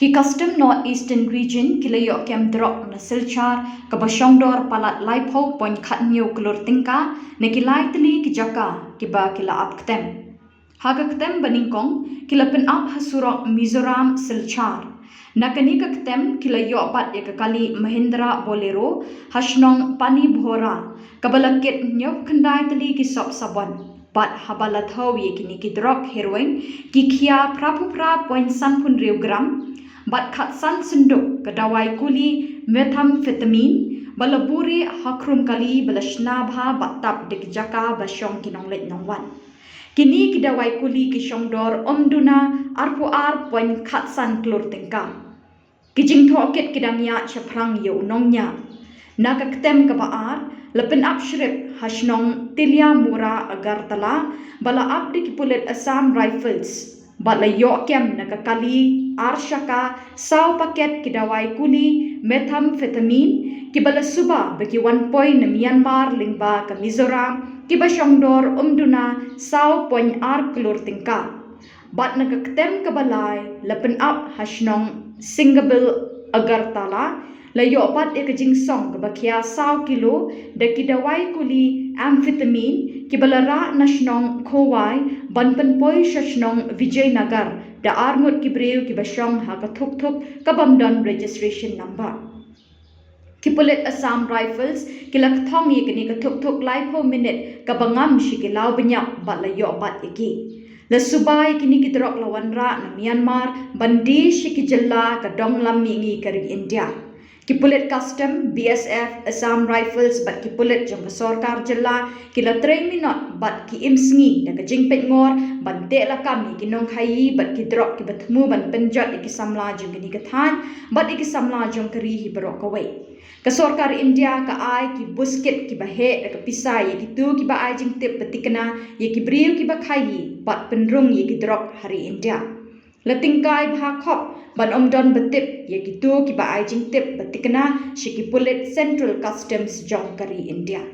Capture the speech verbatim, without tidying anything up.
Ki Custom North Eastern Region ki la ïoh kem drok na Silchar kaba shongdor palat laiphew point khathynñiew klur tyngka na ki lai tylli ki jaka kiba ki la ap ktem. Ha ka ktem ba nyngkong ki la pynap ha surok Mizoram Silchar. Na kane ka ktem ki la ïoh bat ïa ka kali Mahindra Bolero ha shnong Panibhora kaba la kit hynñiew khyndai tylli ki sop sabon. Bad haba la thew ïa kine ki drok heroin, ki khia phra phew phra point san phew hynriew gram, bad khatsan synduk ka dawai kuli methamphetamine ba la buhrieh ha khrum kali ba la shna bha bad tap da ki jaka ba shong ki nongleit nongwan. Kine ki dawai kuli ki shongdor ym duna arphew ar point khatsan klur tyngka. Ki jingthoh kit ki dang ïaid shaphrang ïa u nongñiah. Na ka ktem kaba ar, la pynap shrip ha shnong Tiliamura Agartala ba la ap da ki pulit Assam Rifles. Bad la ïoh kem na ka kali ar shaka saw paket ki dawai kuli methamphetamine kiba la suba ba ki wan poi na Myanmar lyngba ka Mizoram kiba shongdor ym duna saw point ar klur tyngka. Bad na ka ktem kaba lai la pynap ha shnong Singabil Agartala la ïoh bat ïa ka jingsong kaba khia saw kilo da ki dawai kuli amphetamine kiba la rah na shnong Khowai ban pynpoi sha shnong Vijaynagar da arngut ki briew kiba shong ha ka thuk thuk ka bym don registration number. Ki pulit Assam Rifles ki la kthong ïa kane ka thuk thuk laiphew minit kaba ngam sha ki law bniap bad la ïoh bat ïa ki. La suba ïa kine ki drok la wanrah na Myanmar ban die sha ki jylla ka dong lam mihngi ka ri India. Ki pulit Custom, B S F, Assam Rifles bad ki pulit jong ka sorkar jylla ki la trei minot bad ki im sngi da ka jingpeit ngor ban teh lakam ïa ki nongkhaii bad ki drok kiba thmu ban pynjot ïa ki samla jong kane ka thaiñ bad ïa ki samla jong ka ri hi baroh kawei. Ka sorkar India ka ai ki bus kit kiba heh da ka pisa ïa kito kiba ai jingtip ba thikna ïa ki briew kiba khaii bad pynrung ïa ki drok ha ri India. La tyngkai bha khop ban ym don ba tip ïa kito kiba ai jingtip ba thikna sha ki pulit Central Customs jong ka ri India.